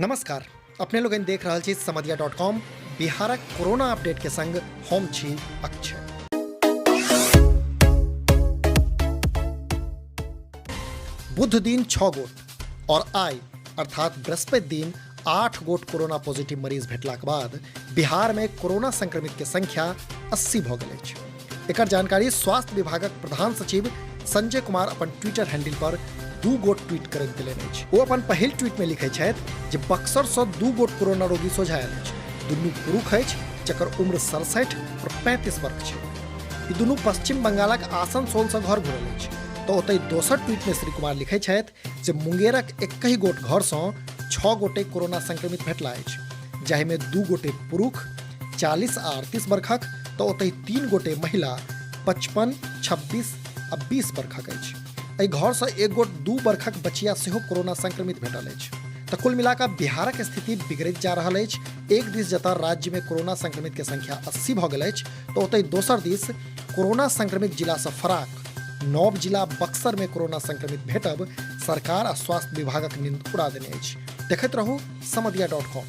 नमस्कार, अपने लोगनि देख रहल छी समदिया डॉट कॉम। बिहारक कोरोना अपडेट के संग हम छी अक्षय। बुध दिन 6 गोट और आइ अर्थात बृहस्पति दिन 8 गोट कोरोना पॉजिटिव मरीज भेटलाक बाद बिहार में कोरोना संक्रमित के संख्या 80 भऽ गेल अछि। एकर जानकारी स्वास्थ्य विभागक प्रधान सचिव संजय कुमार अपन ट्विटर हैंडल पर 2 गोट ट्वीट करैत देलनि अछि। ओ अपन पहिल ट्वीट में लिखै छथि जे बक्सर सँ 2 गोट कोरोना रोगी सोझा आयल अछि। दुनू पुरुष अछि जकर उम्र 67 और 35 वर्ष छै। ई दुनू पश्चिम बंगालक आसनसोल सँ घर घुरल अछि। तऽ ओतहि दोसर ट्वीट में श्री कुमार लिखै छथि जे मुंगेरक एकहि गोट घर सँ 6 गोटे कोरोना संक्रमित भेटला अछि, जाहिमे 2 गोटे पुरुष 40 आ 38 बरखक तऽ ओतहि 3 गोटे महिला 55, 26 आ 20 बरखक अछि। एहि घरसँ एक गोट 2 बरखक बचिया सेहो कोरोना संक्रमित भेटल अछि। तऽ कुल मिलाकऽ बिहारक स्थिति बिगड़ैत जा रहल अछि। एक दिस जतऽ राज्यमे कोरोना संक्रमित के संख्या 80 भऽ गेल अछि तऽ ओतहि दोसर दिस कोरोना संक्रमित जिलासँ फराक नव जिला बक्सरमे कोरोना संक्रमित भेटब सरकार आ स्वास्थ्य विभागक नींद उड़ा देने अछि। देखैत रहू समदिया डॉट कॉम।